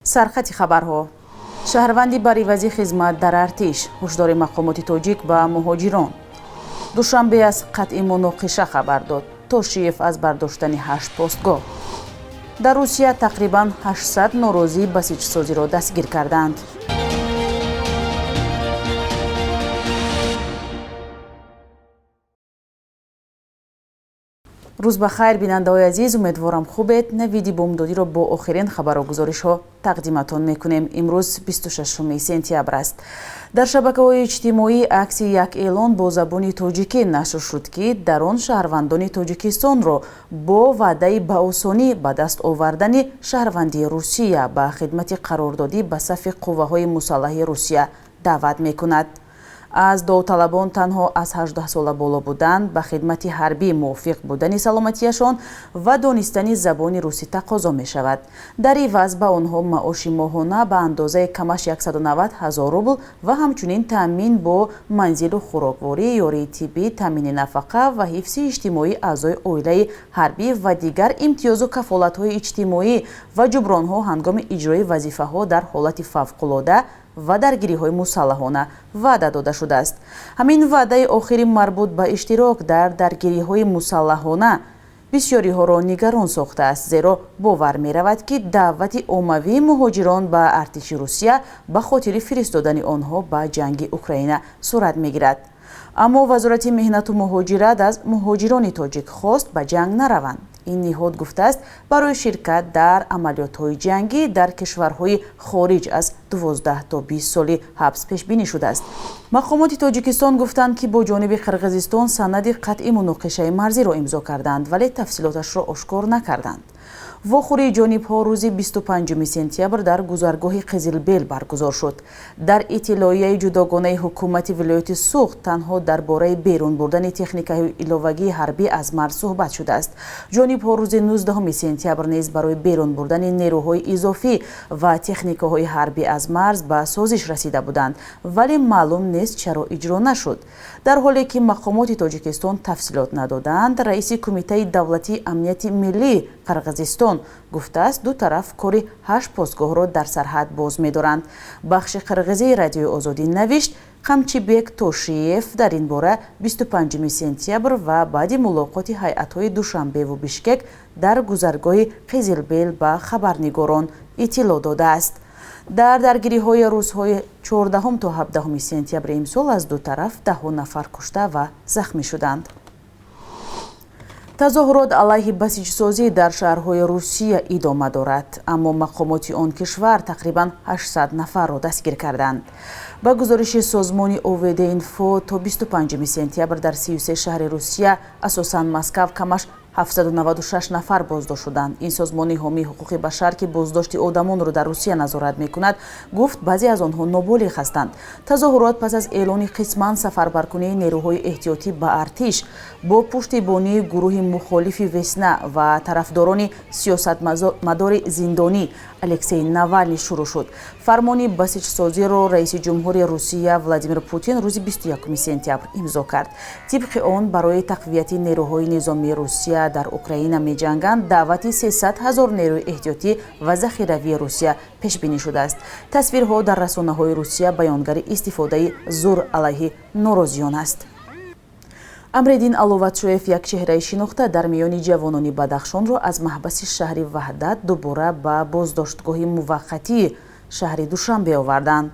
Сархати хабарҳо. Шаҳрванди бар ивази хизмат дар артиш, ҳушдори мақомоти тоҷик ба муҳоҷирон. Душанбе аз қатъи муноқиша хабар дод. Тошиев аз бардоштани 8 постгоҳ. Дар Русия тақрибан 800 норозии басиҷсозиро дастгир карданд. Рӯз ба хайр, бинандаҳои азиз, умедворам хубед. Навиди бомдодиро бо охирин хабару гузоришҳо тақдиматон мекунем. Имрӯз 26 сентябр аст. Дар шабакаҳои иҷтимоӣ акси як эълон бо забони тоҷикӣ нашр шуд, ки дар он шаҳрвандони Тоҷикистонро бо ваъдаи ба осонӣ ба даст овардани шаҳрвандии Русия ба хидмати қарордодӣ ба сафи қувваҳои мусаллаҳи Русия даъват мекунад. Аз довталабон танҳо аз 18 сола боло будан, ба хидмати ҳарбӣ мувофиқ будани саломатиашон ва донистани забони русӣ тақозо мешавад. Дар иваз ба онҳо маоши моҳона ба андозаи камаш 190 ҳазор рубл ва ҳамчунин таъмин бо манзилу хӯрокворӣ, ёрии тиббӣ, таъмини нафақа ва ҳифзи иҷтимоии аъзои оилаи ҳарбӣ ва дигар имтиёзу кафолатҳои иҷтимоӣ ва ҷубронҳо ҳангоми иҷрои вазифаҳо дар ҳолати фавқулода ва даргириҳои мусаллаҳона ваъда дода шудааст. Ҳамин ваъдаи охири марбут ба иштирок дар даргириҳои мусаллаҳона бисёриҳоро нигарон сохтааст, зеро бовар меравад, ки даъвати оммавии муҳоҷирон ба артиши Русия ба хотири фиристодани онҳо ба ҷанги Украина сурат мегирад. Аммо Вазорати меҳнату муҳоҷират аз муҳоҷирони тоҷик хост ба ҷанг нараванд. Ин ниҳод гуфтааст, барои ширкат дар амалиётҳои ҷангӣ дар кишварҳои хориҷ аз 12 то 20 соли ҳабс пешбинӣ шудааст. Мақомоти Тоҷикистон гуфтанд, ки бо ҷониби Қирғизистон санади қатъи муноқишаи марзиро имзо карданд, вале тафсилоташро ошкор накарданд. Вохӯрии ҷонибҳо рӯзи 25 сентябр дар гузаргоҳи Қизилбел баргузор шуд. Дар иттилоияи ҷудогонаи ҳукумати вилояти Суғд танҳо дар бораи берун бурдани техникаҳои иловагии ҳарбӣ аз марз суҳбат шудааст. Ҷонибҳо рӯзи 19 сентябр низ барои берун бурдани нерӯҳои изофӣ ва техникаҳои ҳарбӣ аз марз ба созиш расида буданд, вале маълум нест, чаро иҷро нашуд. Дар ҳоле ки мақомоти Тоҷикистон тафсилот надоданд, раиси Кумитаи давлатии амнияти миллии Қирғизистон гуфтааст, ду тараф кори 8 постгоҳро дар сарҳад боз медоранд. Бахши қирғизии Радиои Озодӣ навишт, Қамчибек Тошиев дар ин бора 25 сентябр ва баъди мулоқоти ҳайатҳои Душанбеву Бишкек дар гузаргоҳи Қизилбел ба хабарнигорон иттилоъ додааст. Дар даргириҳои рӯзҳои 14 то 17 сентябри имсол аз ду тараф даҳҳо нафар кушта ва захмӣ шуданд. Тазоҳурот алайҳи басиҷсозӣ дар шаҳрҳои Русия идома дорад, аммо мақомоти он кишвар тақрибан 800 нафарро дастгир карданд. Ба гузориши созмони ОВД Инфо, то 25 сентябр дар 33 шаҳри Русия, асосан Москав, камаш 796 нафар боздошт шуданд. Ин созмони ҳомии ҳуқуқи башар, ки боздошти одамонро дар Русия назорат мекунад, гуфт, баъзе аз онҳо ноболиғ ҳастанд. Тазоҳурот пас аз эълони қисман сафарбаркунии нерӯҳои эҳтиётӣ ба артиш бо пуштибонии гурӯҳи мухолифи Весна ва тарафдорони сиёсатмадори зиндонӣ Алексей Навални шурӯъ шуд. Фармони басиҷсозиро раиси ҷумҳури Русия Владимир Путин рӯзи 21 сентябр имзо кард. Тибқи он, барои тақвияти нерӯҳои низомии Русия дар Украина меҷанганд, даъвати 300 ҳазор нерӯи эҳтиётӣ ва захиравии Русия пешбинӣ шудааст. Тасвирҳо дар расонаҳои Русия баёнгари истифодаи зур алайҳи норозиён аст. Амриддин Аловатшоев, як чеҳраи шинохта дар миёни ҷавонони Бадахшонро аз маҳбаси шаҳри Ваҳдат дубора ба боздоштгоҳи муваққатии шаҳри Душанбе оварданд.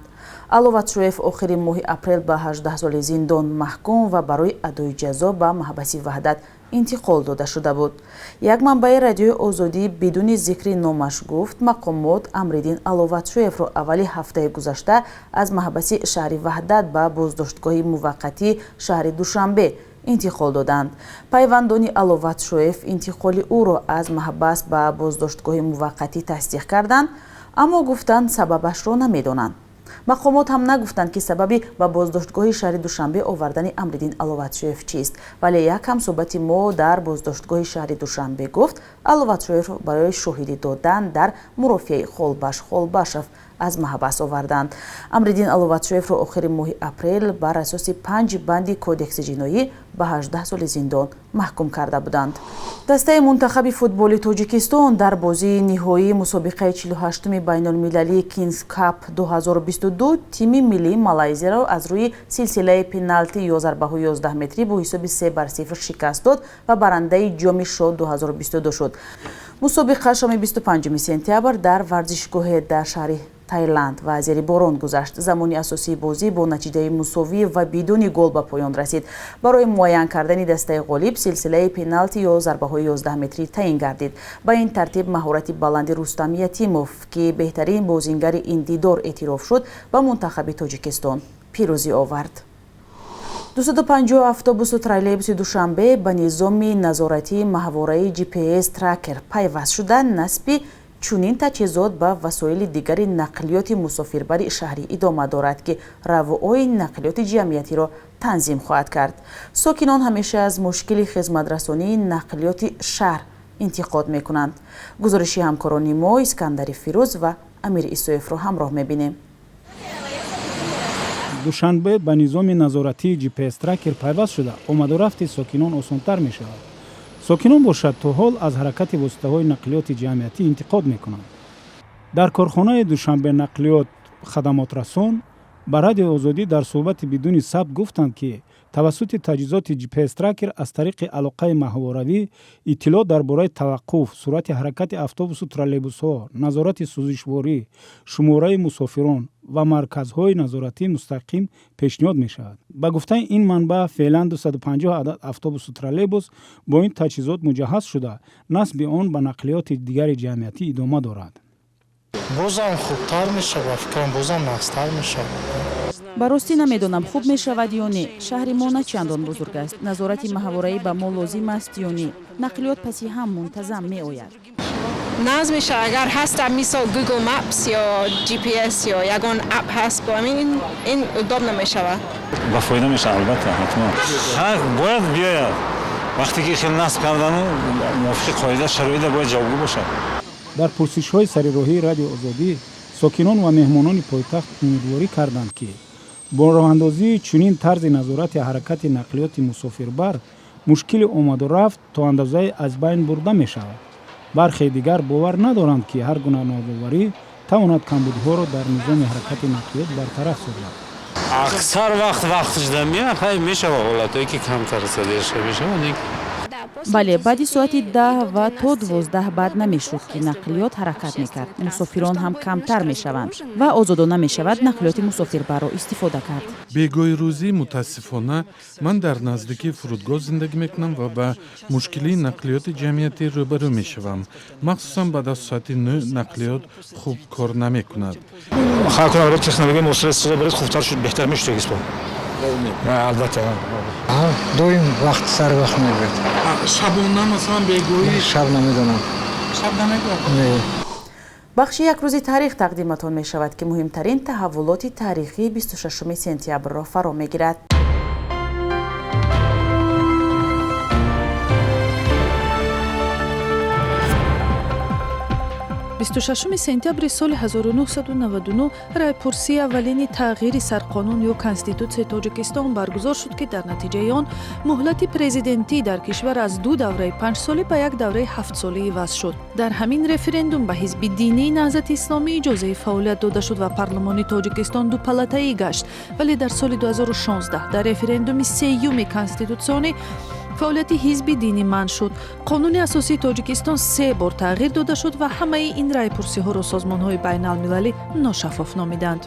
Аловатшоев охири моҳи апрел ба 18 соли зиндон маҳкум ва барои адои ҷазо ба маҳбаси Ваҳдат интиқол дода шуда буд. Як манбаи Радиои Озодӣ бидуни зикри номаш гуфт, мақомот Амриддин Аловатшоевро аввали ҳафтаи гузашта аз маҳбаси шаҳри Ваҳдат ба боздоштгоҳи муваққатии шаҳри Душанбе интиқол доданд. Пайвандони Аловатшоев интиқоли ӯро аз маҳбас ба боздоштгоҳи муваққатӣ тасдиқ карданд, аммо гуфтанд, сабабашро намедонанд. Мақомот ҳам нагуфтанд, ки сабаби ба боздоштгоҳи шаҳри Душанбе овардани Амриддин Аловатшоев чист, вале як ҳамсӯҳбати мо дар боздоштгоҳи шаҳри Душанбе гуфт, Аловатшоевро барои шоҳидӣ додан дар мурофиаи Холбаш Холбашов аз маҳбас оварданд. Амриддин Аловатшоевро охири моҳи апрел бар асоси 5 банди Кодекси ҷиноӣ Ба 18 соли зиндон маҳкум карда буданд. Дастаи мунтахаби футболи Тоҷикистон дар бозии ниҳоии мусобиқаи 48-уми байнулмилалии Кингс Кап 2022 тими миллии Малайзияро аз рӯи силсилаи пеналти ё зарбаҳои 11 метрӣ бо ҳисоби 3-0 шикаст дод ва барандаи ҷоми шоҳ 2022 шуд. Мусобиқа шоми 25 сентябр дар варзишгоҳе дар шаҳри Таиланд ва зери борон гузашт. Замони асосии бозӣ бо натиҷаи мусовӣ ва бидуни гол ба поён расид. Барои муайян кардани дастаи ғолиб силсилаи пеналти ё зарбаҳои 11 метрӣ таъин гардид. Ба ин тартиб маҳорати баланди Рустам Ятимов, ки беҳтарин бозингари ин дидор эътироф шуд, ба мунтахаби Тоҷикистон пирӯзӣ овард. 250 автобусу троллейбуси Душанбе ба низоми назоратии маҳвораи GPS тракер пайваст шуда, насби чунин таҷҳизот ба васоили дигари нақлиёти мусофирбари шаҳрӣ идома дорад, ки равуои нақлиёти ҷамъиятиро танзим хоҳад кард. Сокинон ҳамеша аз мушкили хизматрасонии нақлиёти шаҳр интиқод мекунанд. Гузориши ҳамкорони мо Искандари Фирӯз ва Амир Исоевро ҳамроҳ мебинем. Душанбе ба низоми назоратии GPS тракер пайваст шуда, омадурафти сокинон осонтар мешавад. Сокинон бошад, то ҳол аз ҳаракати воситаҳои нақлиёти ҷамъиятӣ интиқод мекунанд. Дар корхонаи Душанбе нақлиёт хадамотрасон ба Радиои Озодӣ дар суҳбати бидуни сабт гуфтанд, ки тавассути таҷҳизоти GPS тракер аз тариқи алоқаи маҳворавӣ иттилоъ дар бораи таваққуф, суръати ҳаракати автобусу троллейбусҳо, назорати сӯзишворӣ, шумораи мусофирон ва марказҳои назоратӣ мустақим пешниҳод мешавад. Ба гуфтаи ин манбаъ, феълан 250 адад автобусу троллейбус бо ин таҷҳизот муҷаҳҳаз шуда, насби он ба нақлиёти дигари ҷамъиятӣ идома дорад. Бозам хубтар мешавад, фикрам, бозам нағзтар мешавад. Ба ростӣ намедонам, хуб мешавад ё не. Шаҳри мо на чандон бузург аст. Назорати маҳвораӣ ба мо лозим аст ё не? Нақлиёт паси ҳам мунтазам меояд. Нағз мешавад, агар ҳаст, мисол Google Maps ё GPS ё ягон app ҳаст, бо ҳамин ин удобно мешавад. Ба фоида мешавад, албатта, ҳатман бояд биёяд. Вақте ки хел насб кардану мувофиқи қоида, шароита бояд ҷавобгӯ бошад. Дар пурсишҳои сарироҳии Радиои Озодӣ сокинон ва меҳмонони пойтахт умедворӣ карданд, ки бо роҳандозии чунин тарзи назорати ҳаракати нақлиёти мусофирбар мушкили омаду рафт то андозае аз байн бурда мешавад. Бархе дигар бовар надоранд, ки ҳар гуна навоварӣ тавонад камбудиҳоро дар низоми ҳаракати нақлиёт бартараф созад. Аксар вақт вақтш дамия хай мешава, ҳолатое ки камтар задержка мешава. Бале, баъди соати 10 ва то 12 бад намешуд, ки нақлиёт ҳаракат мекард. Мусофирон ҳам камтар мешаванд ва озодона мешавад нақлиёти мусофирбарро истифода кард. Бегоҳи рӯзӣ, мутаассифона, ман дар наздикии фурудгоҳ зиндагӣ мекунам ва ба мушкилии нақлиёти ҷамъиятӣ рӯбарӯ мешавам. Махсусан баъд аз соати 9 нақлиёт хуб кор намекунад. Технология муосир истифода баред, хубтар шуд, беҳтар мешуд. Албатта. Доим вақт, сари вақт мебиёд. Шабона, масалан, бегоҳӣ? Шаб намедонам. Шаб намедонам. Бахши «Як рӯзи таърих» тақдиматон мешавад, ки муҳимтарин таҳаввулоти таърихии 26 сентябрро фаро мегирад. 26 сентябри соли 1999 райпурсии аввалини тағйири сарқонун ё Конститутсияи Тоҷикистон баргузор шуд, ки дар натиҷаи он муҳлати президентӣ дар кишвар аз ду давраи панҷсолӣ ба як давраи ҳафтсолӣ иваз шуд. Дар ҳамин референдум ба ҳизби динии Наҳзати Исломӣ иҷозаи фаъолият дода шуд ва парлумони Тоҷикистон дупалатаӣ гашт. Вале дар соли 2016 дар референдуми сеюми конститутсионӣ фаъолияти ҳизби динӣ манъ шуд. Қонуни асосии Тоҷикистон се бор тағйир дода шуд ва ҳамаи ин райпурсиҳоро созмонҳои байналмилалӣ ношаффоф номиданд.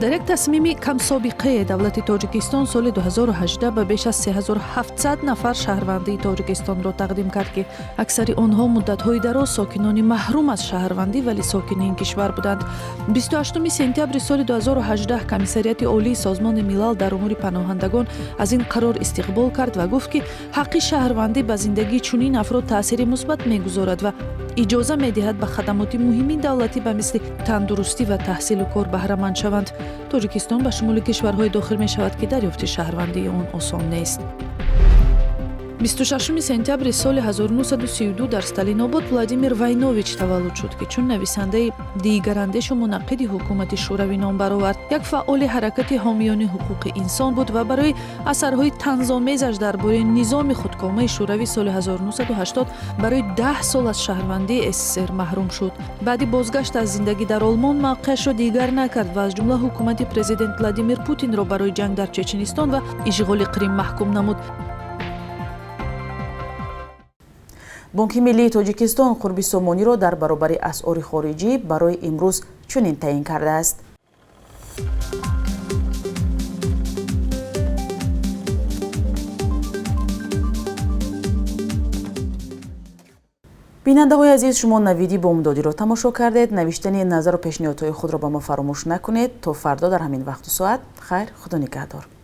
Дар як тасмими камсобиқае давлати Тоҷикистон соли 2018 ба беш аз 3700 нафар шаҳрвандии Тоҷикистонро тақдим кард, ки аксари онҳо муддатҳои дароз сокинони маҳрум аз шаҳрвандӣ, вале сокини ин кишвар буданд. 28 сентябри соли 2018 Комиссариати Олии Созмони Милал дар умури паноҳандагон аз ин қарор истиқбол кард ва гуфт, ки ҳаққи шаҳрвандӣ ба зиндагии чунин афрод таъсири мусбат мегузорад ва иҷоза медиҳад ба хадамоти муҳими давлатӣ ба мисли тандурустӣ ва таҳсилу кор баҳраманд шаванд. Тоҷикистон ба шумули кишварҳое дохил мешавад, ки дарёфти шаҳрвандии он осон нест. 26 сентябри соли 1932 дар Сталинобод Владимир Войнович таваллуд шуд, ки чун нависандаи дигарандешу мунаққиди ҳукумати Шӯравӣ ном баровард. Як фаъоли ҳаракати ҳомиёни ҳуқуқи инсон буд ва барои асарҳои танзомезаш дар бораи низоми худкомаи Шӯравӣ соли 1980 барои 10 сол аз шаҳрвандии СССР маҳрум шуд. Баъди бозгашт аз зиндагӣ дар Олмон мавқеашро дигар накард ва аз ҷумла ҳукумати президент Владимир Путинро барои ҷанг дар Чеченистон ва ишғоли Қрим маҳкум намуд. Бонки миллии Тоҷикистон қурби сомониро дар баробари асъори хориҷӣ барои имрӯз чунин таъин кардааст. Бинандаҳои азиз, шумо навиди бомдодиро тамошо кардед. Навиштани назару пешниҳодҳои худро ба мо фаромӯш накунед. То фардо дар ҳамин вақту соат. Хайр, худо нигаҳдор.